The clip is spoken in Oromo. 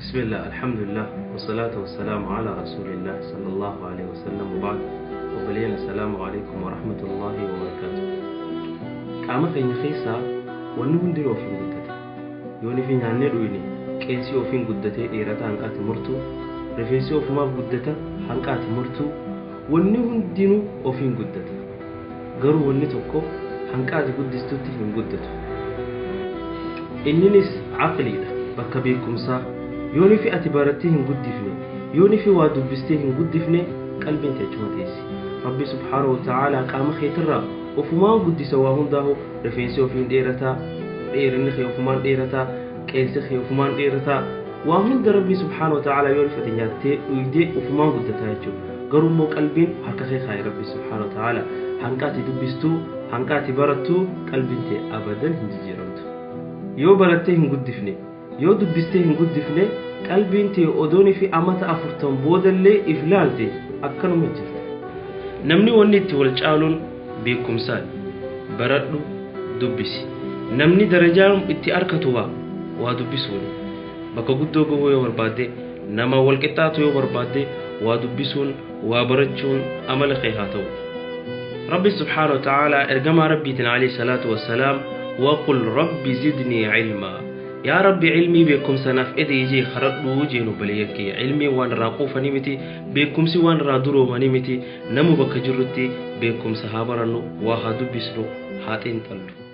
بسم الله، الحمد لله، والصلاة والسلام على رسول الله صلى الله عليه وسلم، وبعد. Obboleeyyan، السلام عليكم ورحمة الله وبركاته. Qaama keenya keessaa wanni hundinuu ofiin guddata. Yoon ifi nyaannee dhuyne qeensi ofiin guddatee dheerata hanqaati murtuu, rifeensi ofumaaf guddata hanqaati murtuu, wanni hundinuu ofiin guddata. Garuu wanni tokko hanqaati guddistutti hin guddatu. Inninis aqliidha, bakka beekumsaa. Yoon ifi ati barattee hin guddifne, yoon ifi waa dubbistee hin guddifne, qalbiin tee achuma teessi. Rabbi سبحانه وتعالى qaama keetirraa ofumaan guddisa waa hundaahu. Rifeensi ofiin dheerataa, dheerinni kee ofumaan dheerataa, qeensi kee ofumaan dheerataa, waa hunda Rabbi سبحانه وتعالى yoo ifate nyaattee dhuydee ofumaan guddataa jechuudha. Garuu immoo qalbiin harka kee kaa'e Rabbi سبحانه وتعالى. Hanqaati dubbistuu, hanqaati barattuu, qalbiin tee abadan hin jijjiiramtu. Yoo barattee hin guddifne, yoo dubbistee hin guddifne, qalbiin tee odoonii fi amata 40 boodallee if laalte akkanuma jirti. Namni wanni itti wal caaluun beekumsaan. Baradhu, dubbisi. Namni darajaa itti arkatu waa dubbisuuni. Bakka guddoo gahuu yoo barbaadde, nama wal qixxaatu yoo barbaadde, waa dubbisuun, waa barachuun amala kee haa ta'u. Rabbi سبحانه وتعالى ergamaa Rabbiitiin عليه الصلاة والسلام: وقل رب زدني علما. Yaa Rabbi, cilmii, beekumsa naaf edii jee karadhuu jeenu. Baleeyyan kiyya, cilmii waan irraa quufanii miti, beekumsi waan irraa duroomanii miti. Namu bakka jirrutti beekumsa haa barannu, waa haa dubbisnu, haa xiinxallu.